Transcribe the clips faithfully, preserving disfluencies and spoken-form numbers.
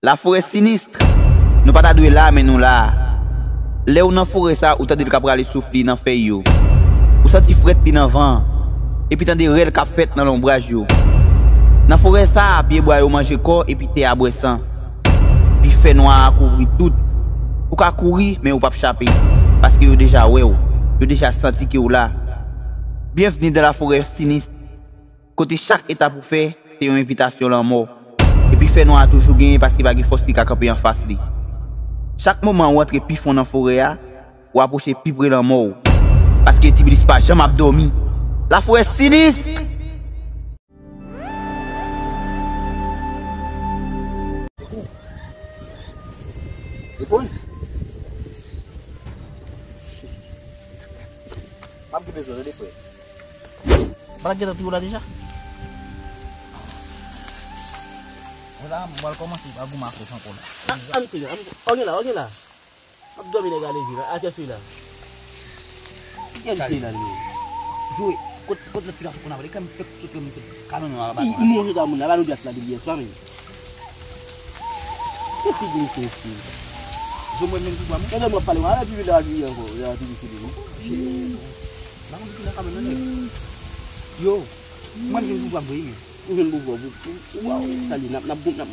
Laforè Sinistre, nou pa ta dwe la, men nou la. Lè ou nan forè sa, ou tande l k ap rale souf li nan fèy yo. Ou santi frèt li nan van an. Epi tande rèl k ap fèt nan lonbraj yo. Nan forè sa, pyebwa yo manje kò epi tè a bwè san. Epi fènwa a kouvri tout. Ou ka kouri, men ou p ap chape. Paske yo deja wè w. Yo deja santi ke w la. Byenvni dans la forêt sinistre. Kote chak etap ou fè, se yon envitasyon lanmò. Epi fènwa a toujou genyen paske pa gen fòs ki ka kanpe anfas li. Chak moman ou antre pi fon nan forè a, ou apwoche pi pre lanmò w. Paske Tiblis pa janm ap dòmi. Laforè Sinistre! Reponn. M ap gen bezwen, tande, frè. Bagay gentan tou la deja. Mwen la, mwen pral kòmanse pa goumen ak lòt ankò la. Ah, ah, misye, ah, misye. Ògè la, ògè la. M ap dòmi nèg a leve la. Atè sou la. Kiyès se la, li menm? Joe, kot, kot lòt ti gason konn avè li? Kè m fèk sot, kè m fèk kalon nan laba. Li, li monte ta moun la, ba nou dat la depi yè swa menm. Se figi misye, mesye. Joe, mwen menm ki pran mwen. Tande m ap pale, w a pi vin la, pi ankò, la, pi vin sou li. Shit. Ba mwen ki nan kalon nan, nèg. Yo, mwen menm ki pran mwen, men. Ou jwenn pouvwa, pou, pou, pou, waw, sa li, n ap, n ap, n ap.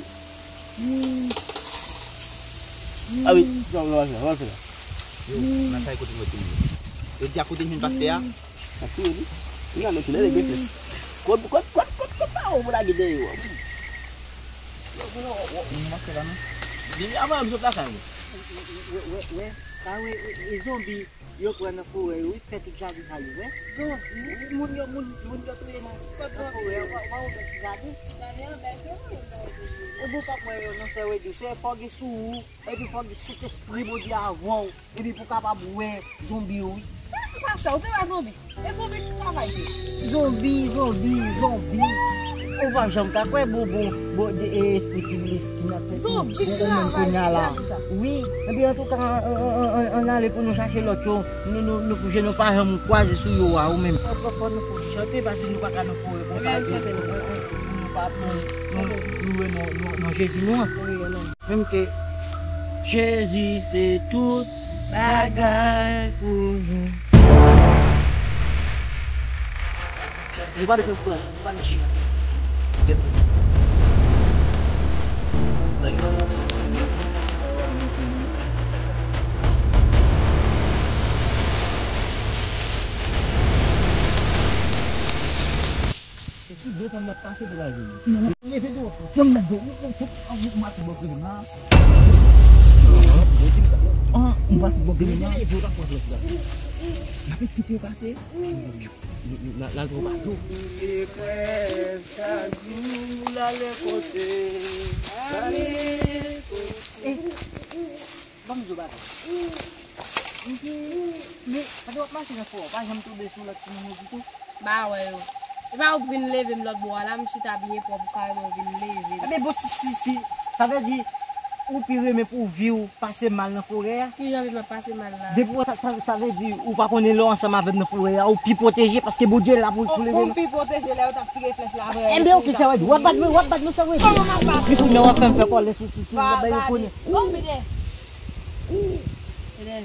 Ah wi, sa, sa, sa, sa, sa. Yo, nan kay kote mwen te ye. Yo di a kote m jwenn pastè a. N ap touye li. Li nan men tou, lè li gen flèch. Kot, kot, kot, kot, kot, pa ou pou lage dèyè yo. Yo, yo, yo, yo, nou mache la, non. Depi avan m sot lakay mwen. Wè, wè, wè, sa wè, e, e zonbi. Yo pran nan forè yo, wi, fè tout jaden sa yo, wè. Zonbi, moun yo, moun, moun yo touye nan, nan forè a, w pa, w pa wè bèt jaden. Jaden an bèl ke mwen, mwen. Ou bon p ap wè yo non, sè Wedou, se fò gen sou ou, epi fò gen Sentespri Bondye avè w, epi pou w kapab wè zonbi yo, wi. Pastè, ou se pa zonbi. E zonbi ki travay se? Zonbi, zonbi, zonbi. Ou pa janm ka kwè, bon, bon, bon, de, e, espiritis ki nan tèt nou. Zonbi ki travay se, gade sa. Wi. Ebyen, antouka, ann, ann, ann, ann ale pou nou chache lòt yo. Nou, nou, nou, je nou pa janm kwaze sou yo a, ou menm. Fò, fò, fò nou fè chante, paske nou pa ka nan forè konsa. Ebyen, chante nou. Nou pa, nou, nou, nou, non, non, non, Jezi nou an. Wi, non. Menm ke Jezi se tout bagay pou nou. Li pa de fè pran, li pa de chita. Epi de tan m ap pase pou la jwenn. Leve do, fòm nan do, ou, ou, ou, ou, ou mati bò grenn nan. An, ou mati bò grenn nan. Leve do, ta fòs lòt la. N ap kite yo pase. N, n, n, n al pran bato. Eklè chak jou l ale kote, ale kote. Ban m di w bagay. Men, pandan w ap mache nan forè, w pa janm tonbe sou lòt timoun yo pito? M pa wè yo. E pa ou k vin leve m lòt bò a la, m chita byen pwòp, ou ka wè m vin leve m. Ebyen, bon, si, si, si, sa vle di, ou pi renmen pou vi w pase mal nan forè a? Kijan vi m ap pase mal la? Depi w, sa, sa, sa vle di, ou pa konnen lè w ansanm avè m nan forè a, ou pi pwoteje, paske Bondye la pou, pou leve nou. Ou pi pwoteje lè yo t ap tire flèch la avè. Enben, oke, sè Wèd, w ap bat mwen, w ap bat mwen, sè Wèd. Kòman m ap bat ou? Epi kounye a w ap fè m fè kòlè sou, sou, sou, sou, bay yo konnen. Bon, Bidè. Bidè.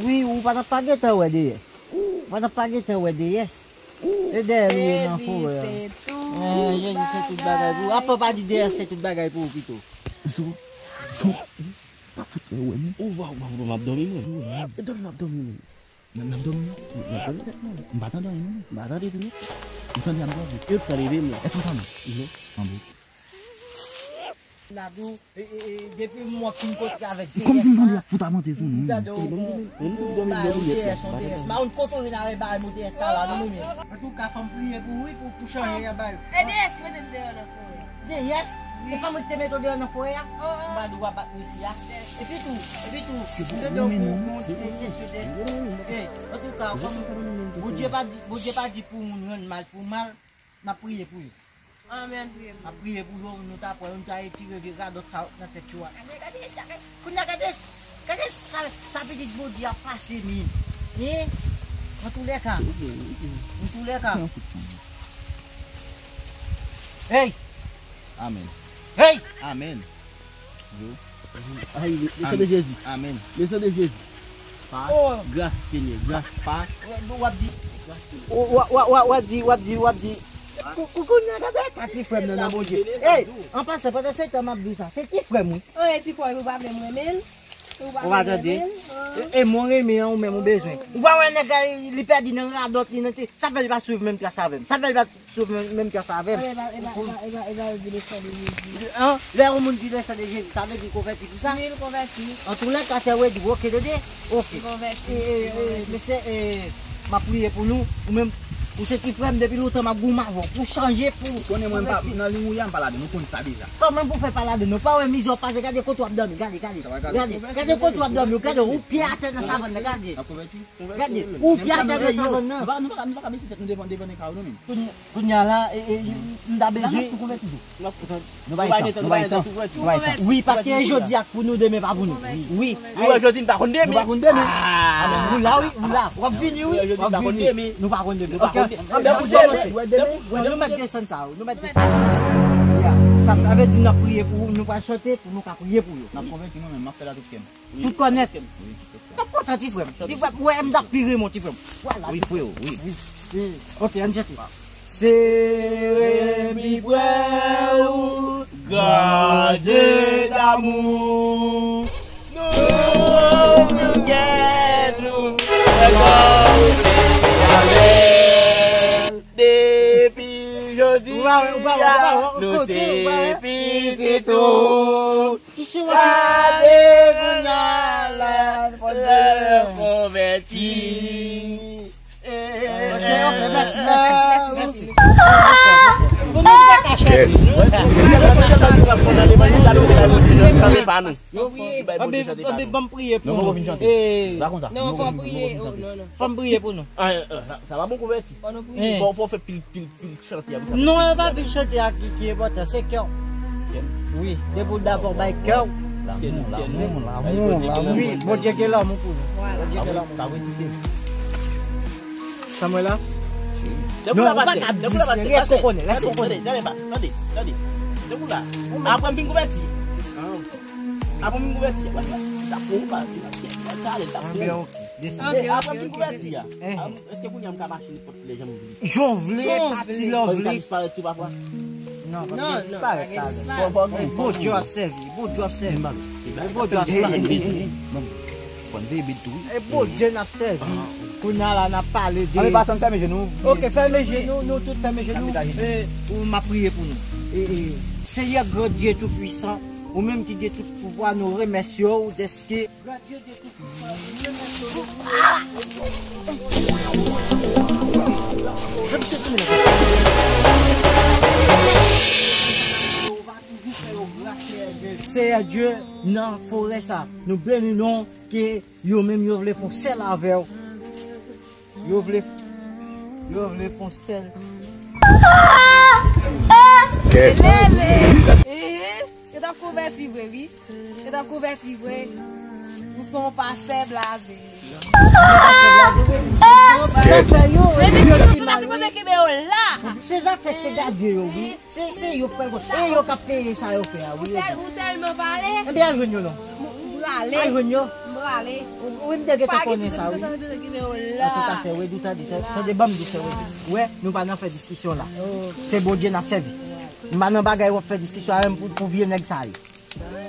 Wi, ou pa t ap pa gentan wè deyès. Ou pa t ap pa gentan wè deyès. E dèyè li ye nan forè a. Jezi se tout bagay. Jezi se tout bagay pou ou. Apa w pa di deyès se tout bagay pou ou pito? Zo, zo, pa fout mwen wè non. Ou wa, ou wa, ou wa, m ap dòmi mwen. E dòmi m ap dòmi mwen. N ap, n ap dòmi non. N ap dòmi tèt mwen. M pa tande anyen non. M pa tande tou non. Ou tande a m tande. E ou tande de mwen. Èske ou tande? Non. Tande. Dadou, e, e, e, depi m wè fin kontre avèk deyès la. Ou konn fin kontre ak fouta mante sou nou. Gade, on, on, on bagay, on deyès, on deyès. Ma, on kote w vin avèk bagay, on deyès sa la, non, men. Antouka, fò m priye pou ou, wi, pou, pou chanje bagay. E deyès ki mete m deyò nan forè a. Deyès? Wi. E pa mwen ki te mete w deyò nan forè a? M pa di w ap bat mwen isi a. Epi tou, epi tou, m tande w pou, pou, pou kesyon de, e, antouka, fò m, Bondye pa di, Bondye pa di pou moun rann mal pou mal, m ap priye pou yo. Amèn. M ap priye pou yo, nou ta pran, nou ta retire vye radòt sa yo nan tèt yo a. Gade, gade, gade, kounye a gade, gade sa, sa pitit Bondye ap pase, men. Hein? Antoulèka. Antoulèka. Hey! Amèn. Hey! Amèn. Yo. Ay, le, le sang de Jésus. Amèn. Le sang de Jésus. Pa. Oh. Gras, Senyè, gras. Pa. W ap di. W ap di, w ap di, w ap di. Kou, kou, kou, nan gade ka ti frè m nan, nan Bondye. Hey, an pasan, pandan se tan m ap di w sa, se ti frè m, wi. Oh, e ti frè m, ou pa vle m renmen l? Ou pa tande? E, e mwen renmen an, ou menm ou bezwen. Ou pa wè nèg la, li pèdi nan radòt, li nan te, sa fè li pa swiv menm tras avè m. Sa fè li pa swiv menm, menm tras avè m. E ba, e ba, e ba, e ba, e ba, yo di le sang de Jésus. An, lè yon moun di le sang de Jésus, sa vle di konvèti pou sa? Wi, l konvèti. Antoulèka, sè Wedi, oke, tande? Oke. Konvèti. E, e, e, mesye, e, m ap priye pou nou. Ou menm, ou se ti frè m, depi lontan m ap goumen avè w. Pou chanje, pou konvèti. Ou konnen mwen pa, nan liy ou ye a, m pa ladan, nou konn sa deja. Kòman pou fè pa ladan? Nou pa wè mizè w ap pase, gade kote w ap dòmi, gade, gade. Gade, gade kote w ap dòmi, gade, ou pye atè nan savann nan, gade. Gade, ou pye atè nan savann nan. Nou pa, nou pa, nou pa ka bese tèt nou devan, devan nèg sa yo non, menm. Kounye a la, e, e, m ta bezwen. Nou bay tan, nou bay tan, nou bay tan. Wi, paske jodi a k pou nou, demen pa pou nou. Wi. Ou wè jodi n pa konn demen. Nou pa konn demen. Ah. Ou la, wi, ou la. W ap vini, wi. W ap vini. Nou pa konn demen. Ok. Anben, pou kòmanse. Nou mèt desann sa, wi. Nou mèt desann sa. Ya. Sa, sa vle di n ap priye pou, nou pral chante pou nou ka priye pou yo. N ap konvèti mwen menm, m ap fè l a tout kè m. Tout kò nèt. M t ap kontan, ti frè m. Ti frè m, wè, m t ap pi renmen w, ti frè m. Vwala. Wi, freo, wi. Wi, wi. Ok, ann chante. Sere pi prè ou, Gran Dye damou. Nou ouvri kè nou, fè kòmsi avè l. Depi jodi a, nou se pitit ou. Gade kounye a la, lè konvèti. Ok, ok, mèsi, mèsi, mèsi. Pou nou pa ka chante. Anben, anben, ban m priye pou nou. Non, fò priye. Oh, non, non. Sa pa bon konvèti. Fò nou priye. Fò, fò fè pil, pil, pil chante a pou sa. Non, e pa pil chante a ki, ki enpòtan, se kè w. Kè m? Wi, depi w dakò bay kè w. Lanmou, lanmou, lanmou, lanmou. Wi, Bondye gen lanmou pou nou. Vwala. Bondye gen lanmou. Sa vre tou. Samuela? Non, ou pa ka di, lès ou konnen, lès ou konnen. Tande, tande, tande. Tande la. Apre m fin konvèti. Apre m fin konvèti. Apre m fin konvèti. Apre m fin konvèti. Apre m fin konvèti. Èske kounye a m ka mache nenpòt lè jan m vle? Jan w vle, pati lè w vle. Fò m ka disparèt tou pafwa? Non, pa gen disparèt la. Fò, fò gen. Bondye w ap sèvi, Bondye w ap sèvi. Bondye w ap sèvi. Bon, fò n veye bit tou, wi. E Bondye n ap sèvi. Kounye a la, n ap pale de. Ann pase, ann fèmen je nou. Ok, fèmen je nou, nou tout fèmen je nou. E, ou, m ap priye pou nou. E, e, Senyè Gran Dye Toupisan, ou menm ki gen tout pouvwa, nou remèsye w dèske Seyè Dye, nan forè sa, nou beni non ke yo menm yo vle fon sèl avè w. Yo vle, yo vle fon sèl. Kèt. Lele. Ehe, yo t ap konvèti vre, wi. Yo t ap konvèti vre. Ou se yon pastè blaze. Zafè yo, yo ki mal, wi. Se zafè te gade yo, wi. Se, se yo k pral konn. E yo k ap peye sa yo fè a, wi. Ou tèl-, ou tèlman pale. Ebyen, al jwenn yo non. M prale. Al jwenn yo. M prale. Wi, m te gentan konnen sa, wi. Antouka, sè Wedi, tande, tande, ban m di sè Wedi. Wè, nou pa nan fè diskisyon la. Se Bondye n ap sèvi. M pa nan bagay w ap fè diskisyon avè m pou, pou vye nèg sa yo.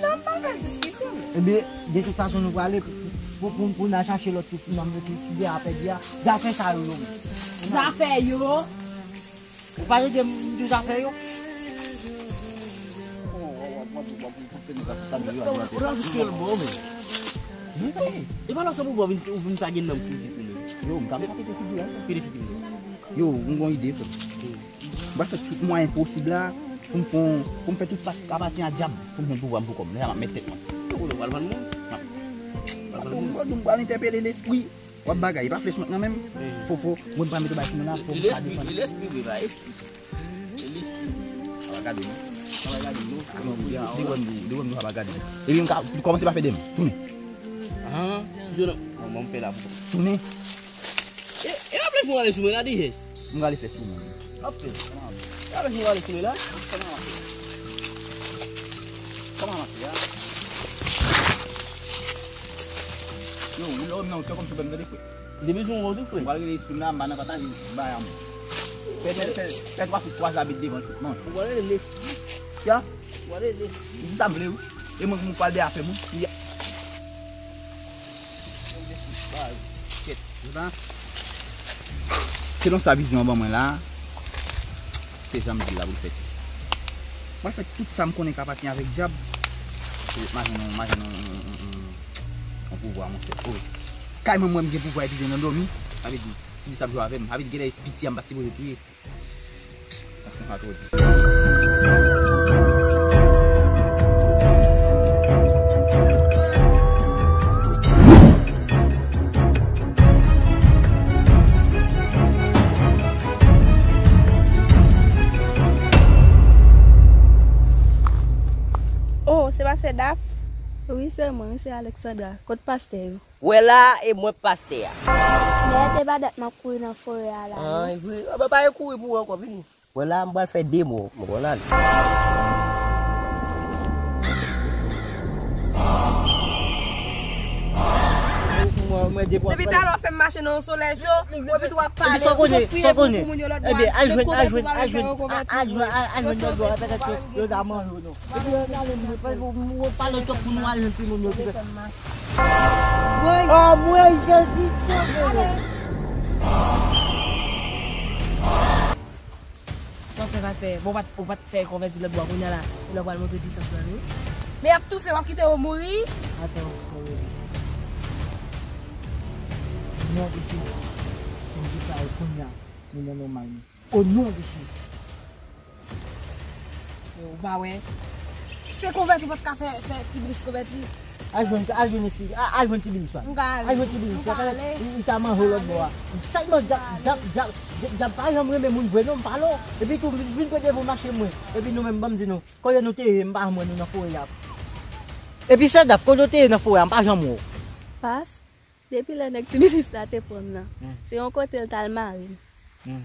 Non, m pa fè diskisyon. Ebyen, de tout fason, nou prale pou, pou, pou, pou n al chache lòt tout nonm yo ki, ki gen apèdi a. Zafè sa yo, yo. Zafè yo. Ou pa tande m di w zafè yo? E pa la sa pou w vin, ou vin pa gen nonm pou di pou nou. Yo, m ka vin pete figi a. Pete figi nou. Yo, m gon ide, frè. M pral fè tout mwayen posib la pou m fè, pou m fè tout sa k apatyen a dyab pou m jwenn pouvwa m pou kò m. Lè sa m ap mèt tèt mwen. Ou pral vann moun? M pral vann moun. M pral entèpele lespri. W ap bagay, e pa flèch mwen nan men m. Fofo, mwen pa mete bay sou mwen la, fò m ka defann. E lespri, e lespri, e lespri. Sa va gade nou. Sa va gade nou. Devan nou, devan nou, sa va gade nou. Epi m ka kòmanse pa fè de m. Tounen. Ah, yo nan. Bon, bon, m fè la pou. Tounen. E, e pa flèch mwen ale sou mwen la, di jès. M gade flèch sou mwen. Ap fè. E pa flèch mwen ale sou mwen la. Ap fè. Kòman mache a? Yo, ou lè w nan, ou te kòm sou bèm tande, frè. Depi sou ou tou, frè. M pral rele espri m la, m pa nan pataje bagay a mwen. Fè, fè, fè, fè twa fout twa zabit devan tout, non. Ou pral rele espri. Ya. Ou pral rele espri. Di sa m vle, wi. E mwen, mwen pral de afè m, wi. Ya. Kèt. Selon sa vizyon an ban mwen la, se jan m di l la pou l fèt. Mwen fè tout sa m konnen k apatyen avèk dyab. Se, m a jwenn yon, m a jwenn yon, yon, yon, yon, yon pouvwa, monchè. Oh. Kay mwen, mwen, m gen pouvwa epi vin nan dòmi. Sa vle di, ti di sa ap jwe avè m. Sa vle di, genlè piti a m pa t sipoze touye. Sa fè pa twò di. Oh, se pastè Daph? Wi, se mwen, wi, se Alexandra. Kot pastè yo? Wè la, e mwen pastè a. Dayè, te pa dat m ap kouri nan forè a la, non? Ah, e vre. Ah, ba, pa e kouri pou ou ankò, vini. Wè la, m pral fè de mo, m konn ale. Depi talè w fè m mache nan yon solèy cho, epi tou w ap pale, ou sot priye pou moun yo lòt bò a, lòt kote, ou pa vin fè yo konvèti. Al jwenn, al jwenn lòt bò a, petèt yo, yo ta manje w, non. Epi, ale, mwen, mwen, mwen pale twòp pou nou al jwenn timoun yo ki fè. Anmwey, Jezi sove nou. Sa w fè, pastè? Bon, ou pa t, ou pa t fè konvèti lòt bò a, kounye a la, ou la pral montre pisans lan, wi. Men y ap toufe, w ap kite yo mouri? Atann, sove nou. Non, Jezi. Mwen di sa, kounye a, nou nan nòmal, nou. O non de Jezi. Yo, ou pa wè. Se konvèti ou pa t ka fè, fè Tibilis konvèti. Al jwenn, al jwenn espri, al, al jwenn Tibilis pa. M ka ale. Al jwenn Tibilis pa. M ka ale. Li, li ta manje w lòt bò a. Sèlman dyab, dyab, dyab, dyab, dyab pa janm renmen moun vre non, m pale w. Epi tou, vin, vin prete pou mache mwen. Epi nou menm, ban m di nou, kote nou te ye, m pa janm wè nou nan forè a. Epi sè Daph, kote w te ye nan forè a, m pa janm wè w. Pas. Depi lè nèg Tibilis la te pran m nan, se yon kote l t al mare m.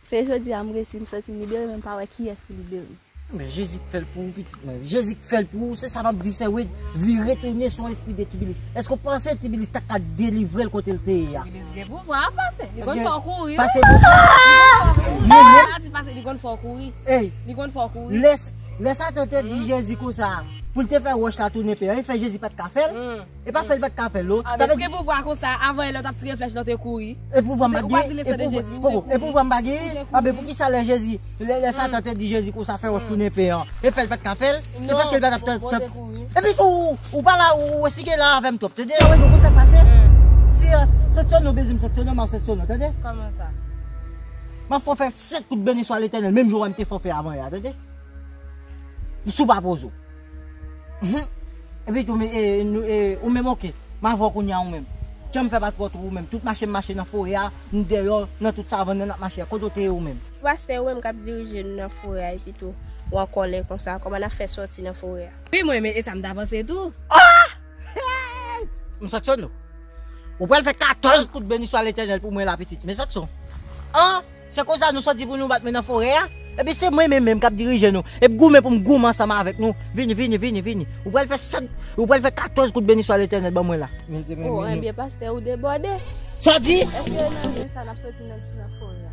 Se jodi a m resi m santi m libere, men m pa wè kiyès ki libere m. Men Jezi k fè l pou ou, pitit mwen. Jezi k fè l pou ou, se sa m ap di, sè Wed. Vire tounen sou espri de Tibilis. Èske w panse Tibilis ta ka delivre l kote l te ye a? Tibilis gen pouvwa, pastè. Li konn fè w kouri, wi. Pase pou... Li konn fè w kouri. Men, men... Sa di pase, li konn fè w kouri. Ey. Li konn fè w kouri. Lè, lè Satan te di Jezi konsa, pou l te fè wòch la tounen pen, e fè Jezi pa t ka fè l. E pa fè l pa t ka fè l, non. Sa vle di, gen pouvwa konsa, avan yè lè w t ap tire flèch lan, w te kouri. E pouvwa m pa t genyen? E pouvwa, poko, e pouvwa m pa genyen? Anben, poukisa lè Jezi, lè, lè Satan te di Jezi konsa, fè wòch tounen pen an, e fè l pa t ka fè l? Se paske l pa t ap t... Epi tou, ou pa la, ou, ou esige la avè m twòp, tande? Sa vle di, ou konn sa k pase? Si, euh, sanksyone w bezwen m sanksyone w, m ap sanksyone w, tande? Kòman sa? M ap fè w fè sèt kout beni swa Letènèl, menm jan w wè m te fè w fè avan yè a, tande? Si w pa poze w. Mhm. Epi tou, men, e, nou, e, ou menm, oke. M avè w kounye a, ou menm. Jan m fè pa twò twou, ou menm. Tout mache m mache nan forè a, m deyò, nan tout savann nan n ap mache a. Kote w te ye, ou menm? Pastè, ou menm k ap dirije nou nan forè a, epi tou, ou an kòlè konsa. Kòman n ap fè sòti nan forè a? Wi, mwen, men e sa m ta panse tou. Ah! M sanksyone w. Ou pral fè katòz kout beni swa Letènèl pou mwen la, pitit. Men sanksyon. Ah! Se konsa nou sòti pou nou bat men nan forè a? Epi se mwen menm menm k ap dirije nou. Epi goumen pou m goumen ansanm avèk nou. Vini, vini, vini, vini. Ou pral fè sèt, ou pral fè katòz kout beni swa Letènèl ban mwen la. Oh, ebyen, pastè, ou debòde. Sa w di? Èske nan men sa n ap sòti nan, nan forè a?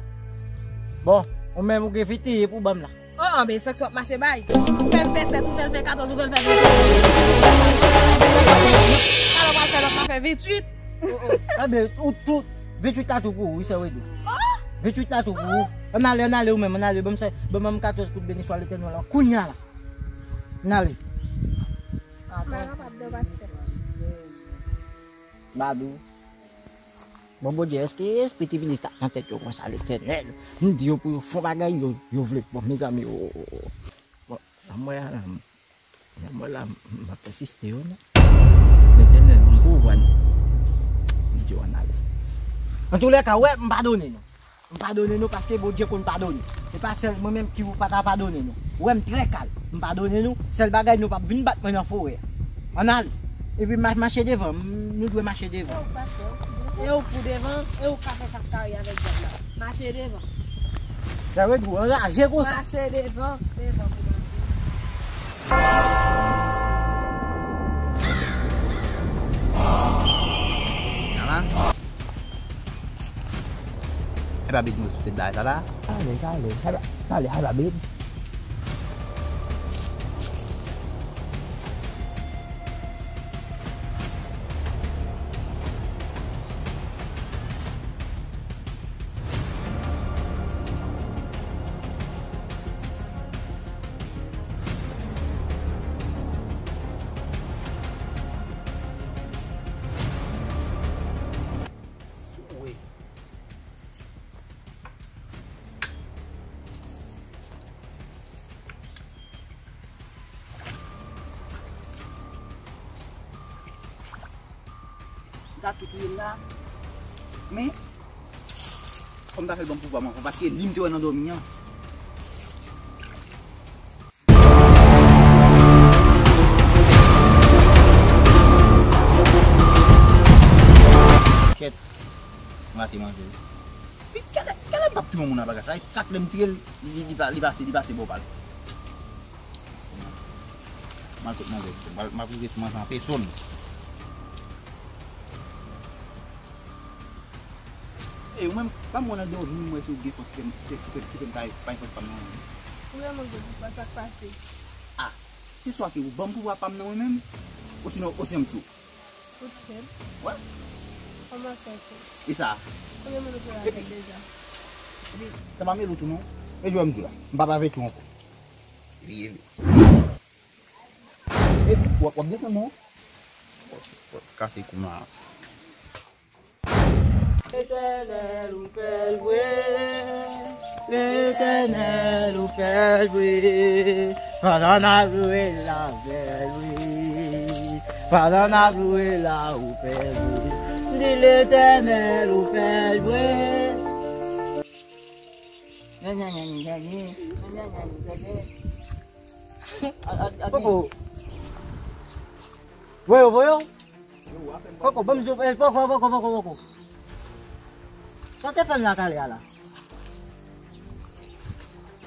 Bon, ou menm ou gen vit pou ban m la. Oh, oh, men sanksyon ap mache bay. Ou fè l fè sèt, ou fè l fè katòz, ou fè l fè venntuit. Talè w pral fè lòt la fè venntuit. Oh, oh. Anben, ou tou, venntuit la tou pou ou, wi, sè Wedou. Venntuit la tou pou ou. Ann ale, ann ale ou menm, ann ale. Ban m sè, ban m katòz kout beni swa Letènèl la. Kounye a la. Ann ale. Mwen kapab dò pastè. Badou. Bon, Bondye, èske espri Tibilis ta nan tèt yo konsa, Letènèl? M di yo pou yo fè yon bagay, yo, yo vle. Bon, mezanmi, o, o, o. Bon, nan mwen la, nan mwen la, m ap pèsiste yo, non. Letènèl, m pou ou, m di yo ann ale. Antoulèka, wè, m padone nou. M padone nou paske Bondye konn padone. E pa sèl mwen menm ki ou pa ta padone nou. Ou wè m trè kal. M padone nou. Sèl bagay nou p ap vin bat mwen nan forè a. Ann ale. Epi ma-, mache devan. M, nou dwe mache devan. E ou pou devan, e ou ka fè kaskari avèk dyab la. Mache devan. Sa vle di ou anraje konsa. Mache devan, devan pou mache. Hypa Beat mwen sou tèt bagay sa la. Talè, talè, Hypa, talè, Hypa Beat. Souwe. M ta tou touye l la. Men, fò m ta fè l ban m pouvwa m ankò, paske li m te wè nan dòmi an. Kèt. M rate manje wi. Pi kèlè, kèlè m p ap touye yon moun nan bagay sa. Chak lè m tire l, li, li, li pa, li pase, li pase bò pa l. M al kot manje. M al, m ap rive sou manje an pèsòn. Ey, ou menm, pa m wè nan dòmi m wè si w gen fòs kite m, kite, kite m, kite m kay, bay fòs pa m nan. Ou menm ou gen fòs, sa k pase? Ah, se swa ke ou ban m pouvwa pa m nan mwen menm, osinon, osinon m tchou. Ou tchou? Wè. Kòman fè tchou? E sa? Konbyen moun ou pran avè l deja? Epi, sa pa mele w tou non. E jwè m di la, m p ap avè tchou ankò. Epi, epi. Epi, w ap, w ap desann non. W ap, w ap kase kou m la. Letènèl ou fè l vre, Letènèl ou fè l vre, pandan n ap louwe l la ou fè l vre, pandan n ap louwe l la ou fè l vre, di Letènèl ou fè l vre. Koko. Voye, voye. Koko, ban m zo, eh, poko, poko, poko, poko. Sa w te fè m la talè a la?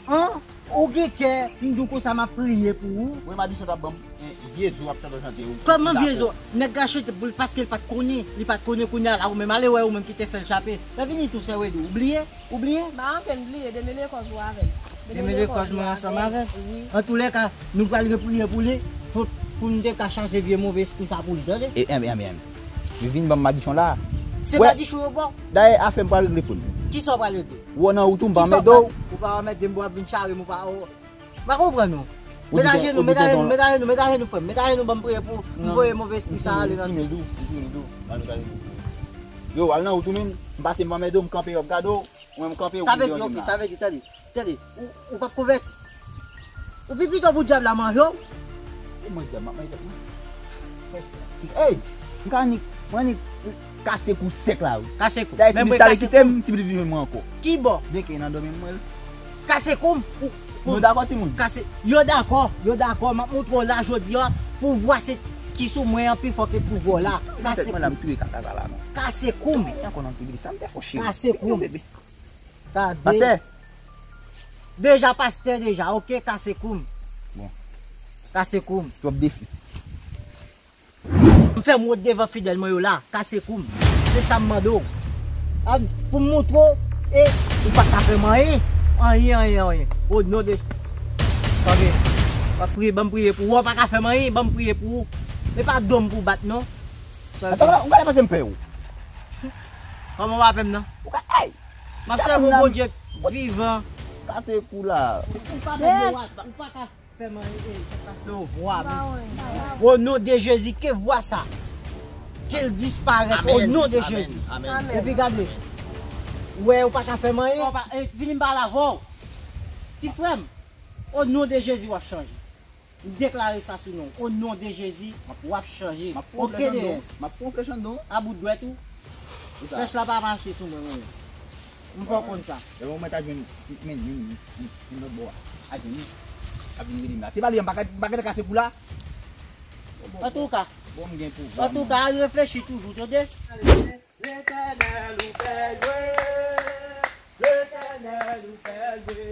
An? Ou gen kè, m di w konsa m ap priye pou ou? Wi, madichon t ap ban m, eh, vye zo ap chante chante. Kòman vye zo? Nèg la chante pou l paske l pa t konnen. Li pa t konnen kounye a la, ou menm ale wè ou menm ki te fè l chape. Lè vini tou sè Wedou, ou bliye? Ou bliye? M pa ankenn bliye, demele kòz ou avè l. Demele kòz mwen ansanm avè l. Wi. Antoulèka, nou pral repriye pou li, pou, pou n te ka chache vye move espri sa pou li, tande? E, enben, enben, enben. Yo vin ban m madichon la. Se madichon yo ba w? Dayè, afè m pral regle pou nou. Kisa w pral regle? Ou nan wout ou, m pa anmède w. Ou pa anmède m, w ap vin chare m, ou pa, ou, m pa konprann ou. Met ajenou, met ajenou, met ajenou, met ajenou, frè m. Met ajenou, ban m priye pou m voye move espri sa ale nan tèt ou. Yo, al nan wout ou, men. M pase, m anmède w, m kanpe, yo ap gade w. Ou menm kanpe, ou vin devan m la. Sa vle di, ok, sa vle di, tande, tande, ou, ou p ap konvèti. Ou pi pito pou dyab la manje w. Ou manje dyab, m ap manje dyab, non. Ey, m ka annik, mwen annik kase kou sèk la, wi. Kase kou. Dayè, ti pitit ale kite m, ti pitit vin jwenn mwen ankò. Ki bò? Dèke nan dòmi m, mwen. Kase kou m. Ou, ou. Nou dakò, timoun? Kase, yo dakò, yo dakò. M ap montre w la jodi a, pouvwa se ki sou mwen an pi fò ke pouvwa w la. Kase kou m. Kase kou m. Kase kou m. Gade. Pastè. Deja pastè deja, ok, kase kou m. Bon. Kase kou m. Twòp defi. M fè m wont devan fidèl mwen yo la, kase kou m. Se sa m mande w. A, pou m montre w, e, ou pa ka fè m anyen. Anyen, anyen, anyen. O non de, tande, m ap priye, ban m priye pou ou. Ou pa ka fè m anyen, ban m priye pou ou. E pa do m pou w bat, non. Sa vle di. Ou gade panse m pè ou. Kòman w ap pè m nan? Ou ka, ey! M ap sèvi yon Bondye vivan. Kase kou la. Ou pa ka fè m anyen, e, sa pase yon vwa, men. O non de Jezi, ke vwa sa. Ke l disparèt, o non de Jezi. Amèn, amèn, amèn. Epi gade, ou wè, ou pa ka fè m anyen. Ou pa, e, vini m pale avè w. Ti frè m, o non de Jezi, w ap chanje. M deklare sa sou non w. O non de Jezi, w ap chanje. M ap pran yon flèch anndan w. M ap pran yon flèch anndan w. A bout dwèt ou. Flèch la pa mache sou mwen, mwen. M fè w konn sa. Lè w mèt a jwenn, men, men, men, men lòt bò a. A jwenn li. Ap vin rele m la. Se pa li, m pa ka, m pa ka kase kou la. Antouka. Bon, m gen pouvwa. Antouka, al reflechi toujou, tande? Letènèl ou fè l vre, Letènèl ou fè l vre.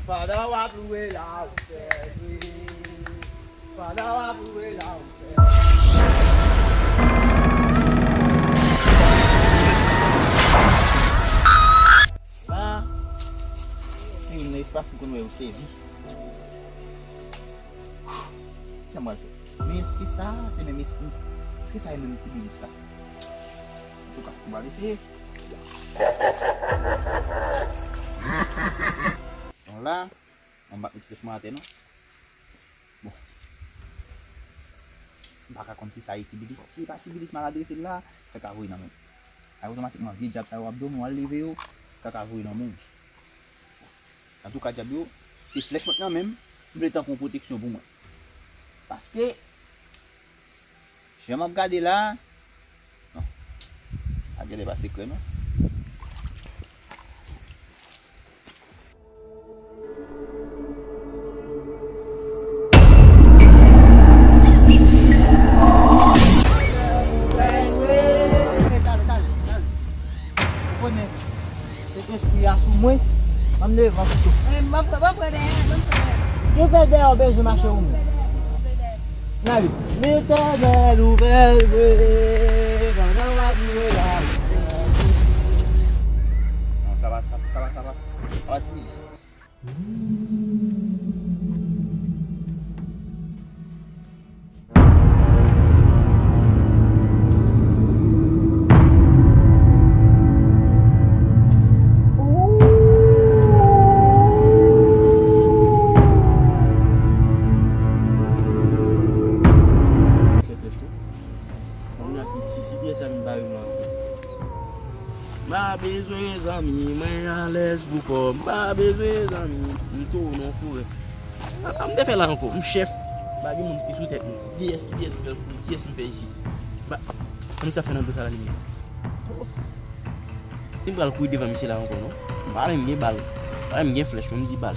Pandan w ap louwe la ou fè l vre. Pandan w ap louwe la ou fè l vre. Paske m konn wè yo sèvi. Sa m pral fè? Men èske sa se menm espri? Èske sa e menm Tibilis la? Antouka, m pral eseye. Bon, la, m pa met flèch mwen atè, non. Bon. M pa ka konn si sa e Tibilis. Si se pa Tibilis m al adrese l la, kaka voye nan men m. Ay, otomatikman, vye djab sa yo ap dòmi, w al leve yo, kaka voye nan men w. Antouka, djab yo, se flèch mwen nan men m, m vle tankou yon pwoteksyon pou mwen. Paske, jan m ap gade la, non, pa genlè pa sekrè, non. Konnen se espri a sou mwen, m ap leve an pito. Mwen pran dèyè, mwen pran dèyè. Yo fè dèyè, w bezwen mache ou menm. N ale. Letènèl ouvè l vre, pandan w ap mouri la. Non, sa va, sa va, sa va, sa va, sa va, Tibilis. Kounye a, si, si, si pyès sa vin bare mwen ankò. M pa bezwen zanmi, mwen alèz pou kò m. M pa bezwen zanmi, m tou nan forè. A, a, m te fè la ankò, m chèf. Pa gen moun ki sou tèt mwen. Kiyès, kiyès ki pral kouri, kiyès m fè isi? Ba, ann sa fè nan do sa la li menm. Si m pral kouri devan misye la ankò, non. M pa menm gen bal. M pa menm gen flèch, men m di bal.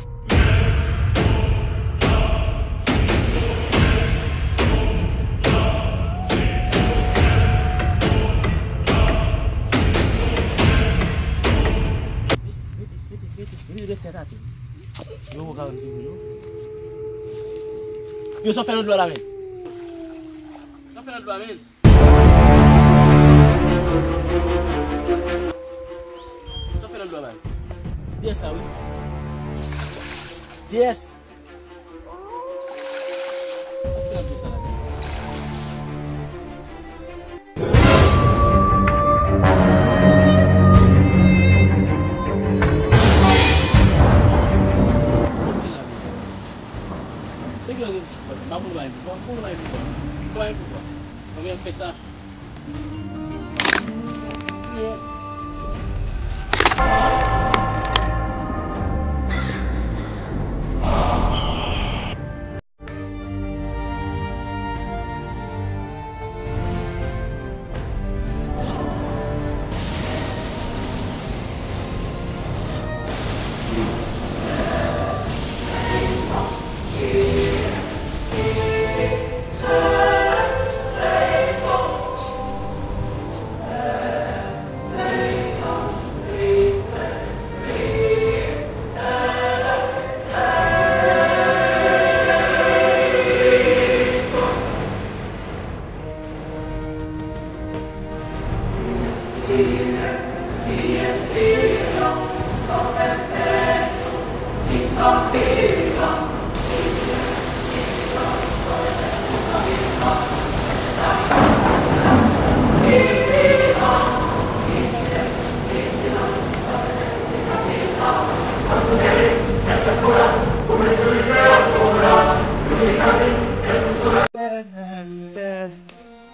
Yo, sa fè nan dlo a la, men. Sa fè nan dlo a, men. Sa fè nan dlo a, baz. Dyès sa, wi. Dyès. Sa fè nan dlo sa la, men. Sa fè la, men. Se ki lè m pa pou bay pou, pou bay pou, pou bay pou. Konbyen fè sa?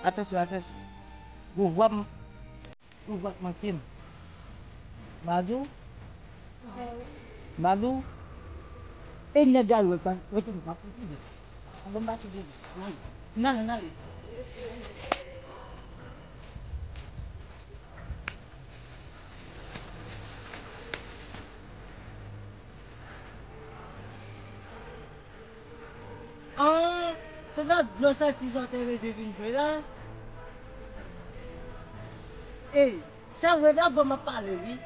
Atansyon, atansyon. Gon vwa m, gon vwa k manke m. Madou? Madou? E nèg la, wè, pa, wè, pa, pa, pa, pa, pa, pa, pa, nan, nan, nan. An, se nan dlo sa ti zòtèy reze vin jwe la. Ey, se vre dabò m ap pale wi.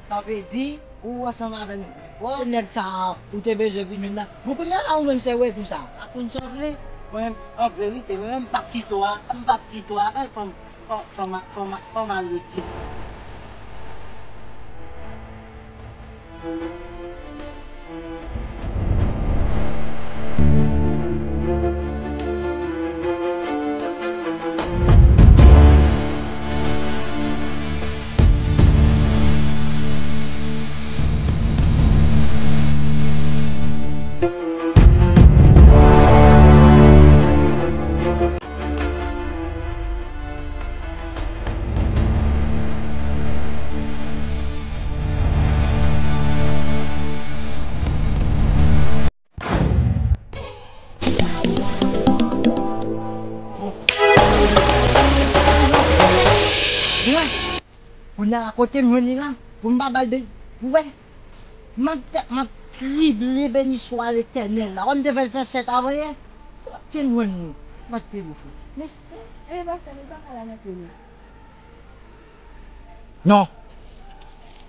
Sa vle di, ou ansanm avè n. Bon, nèg sa a, ou te bezwen vin jwenn la. Bon, kounye a la, ou menm se wè tou sa. Pa konn sa w vle. Mwen menm, an verite, mwen menm, m p ap kite w a, m p ap kite w a, fè m, fè m, fè m, fè m al rete. Kounye a, kote m jwenn li la, pou m pa ba l de, ou wè, m ap tèt, m ap trible, beni swa Letènèl la. Wè m te fè l fè sèt avan yè, kote m jwenn li? Mwen te bouche. Mesye, e pa fè m pa kala nan peyi. Non.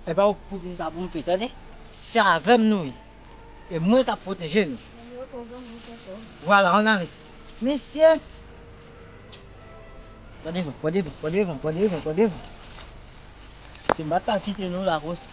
E pa ou pou m sa pou m fè, tande? Se avè m nou ye. E mwen k ap pwoteje nou. Vwala, ann ale. Mesye! Pran devan, pran devan, pran devan, pran devan, pran devan. Si m pa t ka kite nou la konsa.